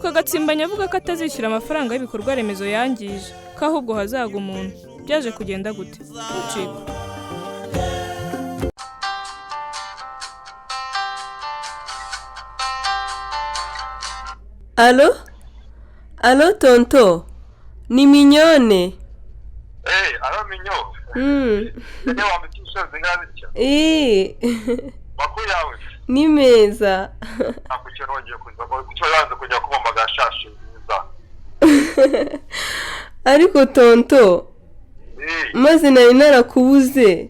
Duheruka Gatsimbanye avuga ko atazishyura amafaranga y'ibikorwa remezo yangije, ko ahubwo hazaga umuntu. Byaje kugenda gute? Ntucikwe. Allo, allo tonto, ni Mignone. Eh, allo Minyo. Niyo wambitse inshuro zingana zitya? Makuru yawe? Ni meza. Ntabwo nongeye kuza, kuki wanze kujya kumpamagara shashi nziza? Ariko tonto, maze nari narakubuze.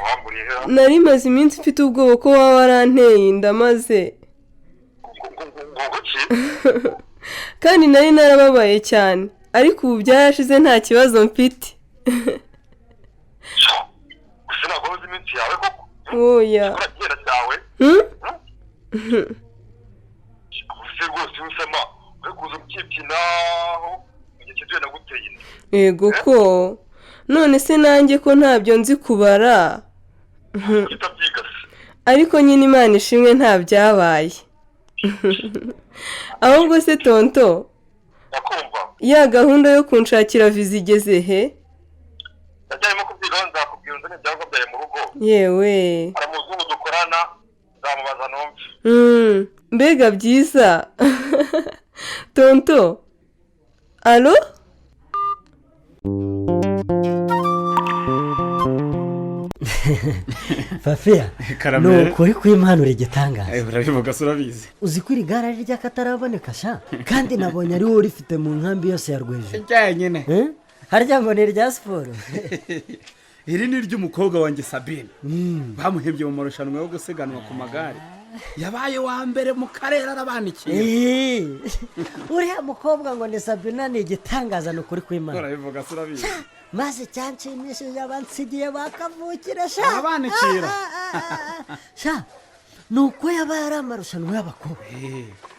Wamburiye he? Nari maze iminsi mfite ubwoba ko waba waranteye inda maze. Ngo ki? Kandi nari narababaye cyane, ariko ubu byarashize nta kibazo mfite. Gusa ntabwo uzi iminsi yawe koko? Oya. Uragenda cyawe? Hmm? Uzi rwose usema uri kuza ukibyinaho mu gihe kigiye naguteye inda. Yego ko. None se nanjye ko ntabyo nzi kubara. Utabyiga se? Ariko nyine Imana ishimwe nta byabaye. Ahubwo se tonto, Ndakumva. ya gahunda yo kunshakira viza igeze he? Ndacyarimo kubyigaho, nzakubwira unzane ibyangombwa byawe mu rugo. Yewe. Hari umuzungu dukorana, nzamubaza numve. Mbega byiza. Tonto. Allo? Papiya, Karamere. ni ukuri kw'impanuro igitangaza. Urabivuga se urabizi. Uzi ko iri gare ari iry'akataraboneka sha, kandi nabonye ari wowe urifite mu nkambi yose ya Rweje. Njyenyine. Harya ngo ni irya siporo? Iri ni iry'umukobwa wanjye Sabine. Bamuhembye mu marushanwa yo gusiganwa ku magare, yabaye wa mbere mu karere, arabanikiye. Uriya mukobwa ngo ni Sabina ni igitangaza, ni ukuri kw'Imana. Urabivuga se urabizi. Maze cyanshimishije, abansigiye bakavukira sha. Arabanikira. Sha, ni uko yabaye ari amarushanwa y'abakobwa,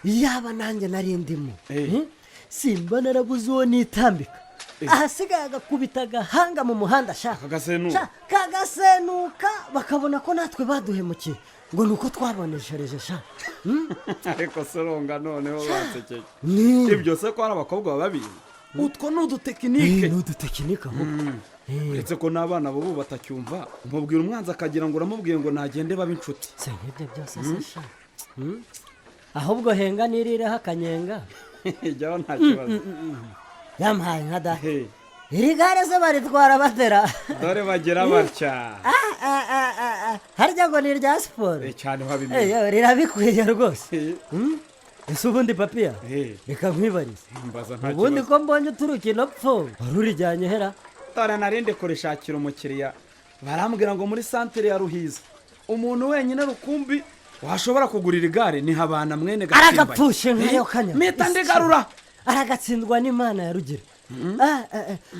yaba nanjye nari ndimo, simba narabuze uwo nitambika, ahasigaye agakubita agahanga mu muhanda sha. Kagasenuka. Sha, kagasenuka, bakabona ko natwe baduhemukiye ngo ni uko twaboneshereje sha. Ariko soronga noneho basekeye. Ni. Ibyo se ko hari abakobwa baba babizi? Utwo ni udutekinike. Ni udutekinike ahubwo. Uretse ko n'abana bubu batacyumva, umubwira umwanzi akagira ngo uramubwiye ngo nagende babe inshuti. Si nk'ibyo byose se sha. Ahubwo henga nirireho akanyenga. Jyaho nta kibazo. Yampaye nka da. Iri gare se baritwara batera? Dore bagira batya. Harya ngo ni irya siporo? Cyane wabimenye. Yewe, rirabikwiye rwose. Ese ubundi Papiya, reka nkwibarize. Mbaza nta Ubundi kibazo. ko mbonye uturuka inopfo, wari urijyanye hera? Dore narinde kurishakira umukiriya, barambwira ngo muri santere ya Ruhiza umuntu wenyine rukumbi washobora kugurira igare ni Habana mwene Gatsimbaye. Aragapfushe nkayo kanya. Mpita ndigarura. Aragatsindwa n'Imana ya Rugira.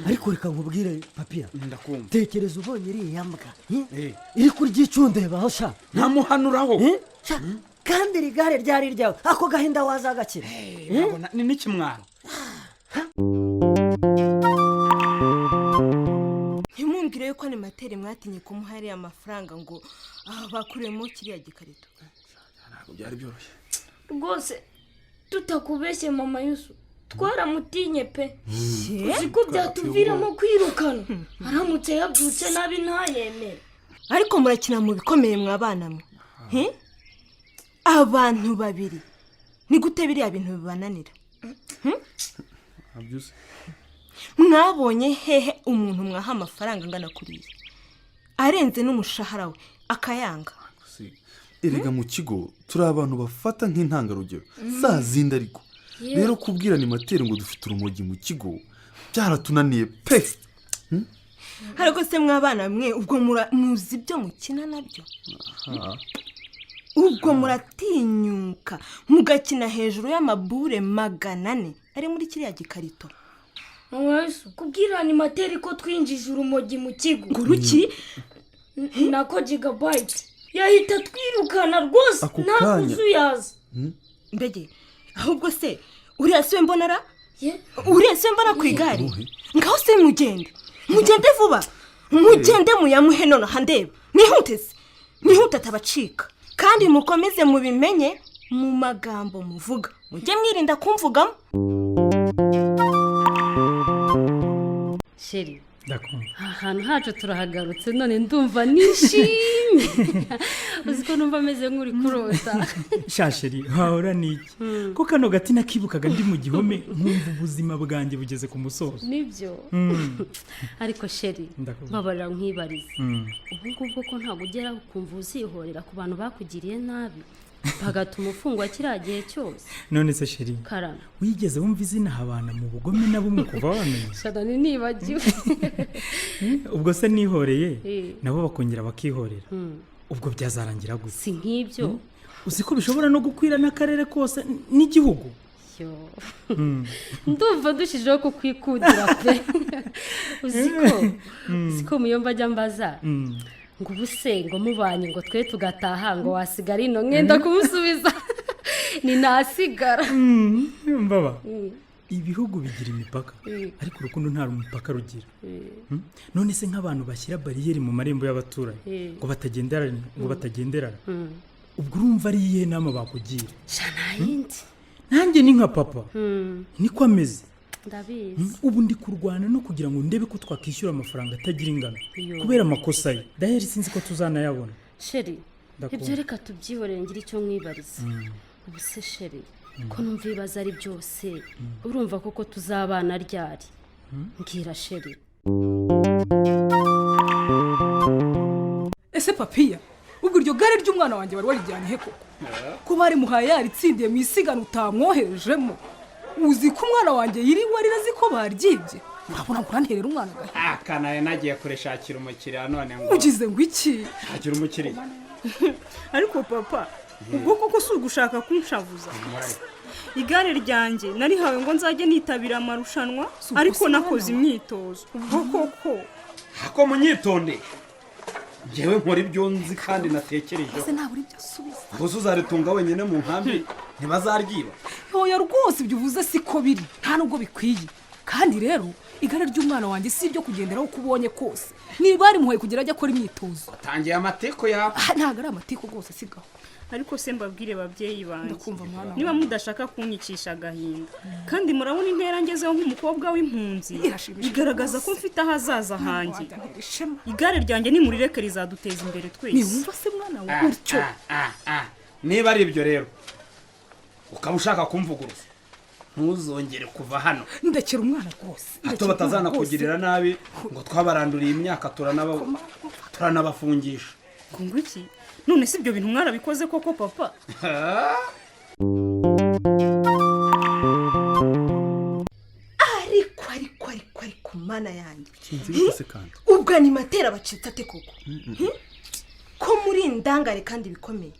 Ariko reka nkubwire Papiya. Ndakumva. Tekereza ubonye iriya mbwa iri kurya icundebaho sha. Ntamuhanuraho. Sha, kandi iri gare ryari iryawe, ako gahinda wazagakira. Ni n'ikimwaro. Ntimumbwire yuko animateri mwatinye kumuha ariya mafaranga ngo bakuremo kiriya gikarito. Ntabwo byari byoroshye. Rwose tutakubeshye mama Yusu, twaramutinye pe. Uzi ko byatuviramo kwirukana aramutse yabyutse nabi ntayemere. Ariko murakina mu bikomeye mwabana mwe. Abantu babiri ni gute biriya bintu bibananira? Mwabonye hehe umuntu mwaha amafaranga angana kuriya arenze n'umushahara we akayanga? Erega mu kigo turi abantu bafata nk'intangarugero za zindi, ariko rero kubwira animateri ngo dufite urumogi mu kigo byaratunaniye pe. Ariko se mwabana mwe, ubwo muzi ibyo mukina nabyo? Ubwo muratinyuka mugakina hejuru y'amabure 400 ari muri kiriya gikarito? Mama Yusu, kubwira animateri ko twinjije urumogi mu kigo. Ngo uruki? Nako gigabayiti yahita twirukana rwose. Ako nta kanya. kuzuyaza. Mbege, ahubwo se uriya siwe mbonara? Uriya siwe mbona ku igare? Ngaho se mugende, mugende vuba, mugende muyamuhe nonaha ndeba. Mwihute se, mwihute atabacika. Kandi mukomeze mubimenye, Mu magambo muvuga mujye mwirinda kumvugamo. Chéri, ahantu hacu turahagarutse none ndumva nishimye. Uzi ko numva ameze nk'uri kurota. Sha chéri, wahora n'iki ko kano gati nakibukaga ndi mu gihome, nkumva ubuzima bwanjye bugeze ku musozo. Nibyo. Ariko chéri, Ndakumva. mbabarira nkwibarize, ubu ngubwo ko ntabwo ugera ukumva uzihorera ku bantu bakugiriye nabi bagatuma ufungwa kiriya gihe cyose? None se chéri, Karame. wigeze wumva izina Habana mu bugome na bumwe kuva wamenya? Shadani, nibagiwe. Ubwo se nihoreye, nabo bakongera bakihorera, ubwo byazarangira gute? Si nk'ibyo. Uzi ko bishobora no gukwira n'akarere kose n'igihugu? Yo. Ndumva ndushijeho kukwikundira pe. Uzi ko uzi ko muyomba ajya mbaza ngo ubu se ngo mubanye ngo twe tugataha ngo wasigara ino, mwenda kumusubiza ni nasigara. Mbaba, ibihugu bigira imipaka, ariko urukundo nta mupaka rugira. None se nk'abantu bashyira bariyeri mu marembo y'abaturanyi ngo batagenderana, ngo batagenderana, ubwo urumva ari iyihe nama bakugira? Sha, nta yindi. Nanjye ni nka papa, niko ameze. Ndabizi. Ubu ndi kurwana no kugira ngo ndebe ko twakishyura amafaranga atagira ingano Iyo. kubera amakosa ye. Daheri, sinzi ko tuzanayabona. Chéri, Ndakumva. ibyo reka tubyihorere, ngire icyo mwibariza. Ubu se chéri, ko numva ibibazo ari byose, urumva koko tuzabana ryari? Mbwira, chéri. Ese papiya, ubwo iryo gare ry'umwana wanjye wari warijyanye he koko, ko barimuhaye yaritsindiye mu isiganwa utamwoherejemo? Uzi ko umwana wanjye yiriwe arira azi ko baryibye? Urabona ngo uranterera umwana agahe. Aka nari nagiye kurishakira umukiriya none ngo Ugize ngo iki? Shakira umukiriya. Ariko papa, ubwo koko si ugushaka kunshavuza? Igare ryanjye narihawe ngo nzajye nitabira amarushanwa, ariko nakoze imyitozo, ubwo koko? Ako munyitonde, ngewe nkora ibyo nzi kandi natekerejeho. Ese ntabura ibyo asubiza? Gusa uzaritunga wenyine mu nkambi, ntibazaryiba. Ntoya rwose, ibyo uvuze siko biri, nta nubwo bikwiye. Kandi rero igare ry'umwana wanjye si iryo kugenderaho uko ubonye kose. Niba rimuhaye kugira ajye akora imyitozo. Tangiye amateko yawe. Ah, ntabwo ari amateko rwose, sigaho. Ariko se mbabwire, babyeyi banjye, Ndakumva, mwana niba wanjye. mudashaka kunyicisha agahinda, kandi murabona intera ngezeho nk'umukobwa w'impunzi Irashimishije igaragaza ko rwose. mfite ahazaza hanjye, Mwana wanjye, ishema. Igare ryanjye nimurireke, rizaduteza imbere twese. Niwumva se mwana we gutyo? Niba ari ibyo rero ukaba ushaka kumvuguruza, ntuzongere kuva hano. Ndekera umwana rwose. Hato Ndekera umwana batazanakugirira rwose. nabi ngo twabaranduriye imyaka, turanabafungisha. Ngo iki? None si ibyo bintu mwarabikoze koko, papa? Ariko ariko ariko ariko mana yanjye! Sinzi bite se kandi? Ubwo animateur abacitse ate koko? Ko muri indangare kandi bikomeye?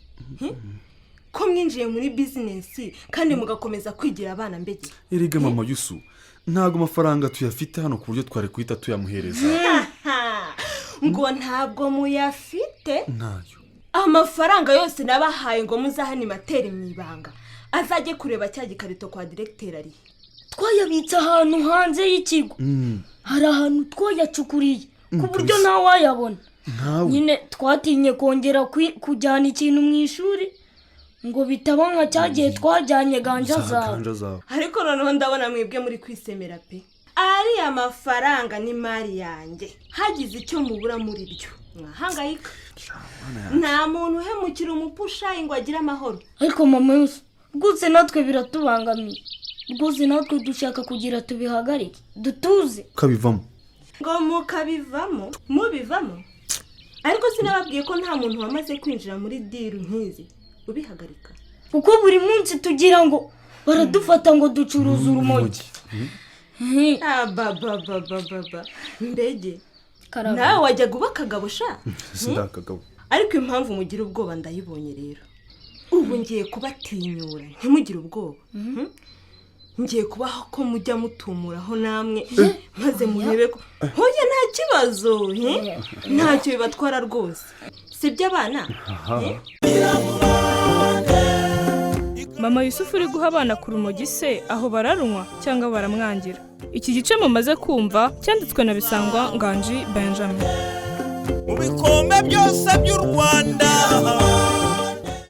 Ko mwinjiye muri bizinesi kandi mugakomeza kwigira abana mbege? Erega mama Yusu, ntabwo amafaranga tuyafite hano ku buryo twari guhita tuyamuhereza. Ngo ntabwo muyafite? Ntayo. Amafaranga yose nabahaye ngo muzahe animateur mu ibanga azajye kureba cya gikarito kwa diregiteri arihe? Twayabitse ahantu hanze y'ikigo. Hari ahantu twayacukuriye ku buryo ntawayabona. Ntawe. Nyine twatinye kongera kujyana ikintu mu ishuri ngo bitaba nka cya gihe twajyanye ganja zawe. Ganja zawe. Ariko noneho ndabona mwebwe muri kwisemera pe. Ariya mafaranga ni mari yanjye, hagize icyo mubura muri byo mwahangayika. Nta muntu uhemukira umupushayi ngo agire amahoro. Ariko mama yose, rwose natwe biratubangamiye rwose, natwe dushaka kugira tubihagarike dutuze. Ukabivamo. Ngo mukabivamo, mubivamo? Ariko sinababwiye ko nta muntu wamaze kwinjira muri deal nk'izi ubihagarika? Kuko buri munsi tugira ngo baradufata ngo ducuruza urumogi. Abababababa, mbege! Karabo. Nawe wajyaga uba akagabo sha. Sindakagabo. Ariko impamvu mugira ubwoba ndayibonye rero. Ubu ngiye kubatinyura ntimugire ubwoba. Ngiye kubaha ko mujya mutumuraho namwe, maze murebe ko hoya nta kibazo, ntacyo bibatwara rwose. Si byo, abana? Mama Yusufu uri guha abana ku rumogi se, aho bararunywa cyangwa baramwangira? Iki gice mumaze kumva cyanditswe na Bisangwa Nganji Benjamin. Mu bikombe byose by'u Rwanda.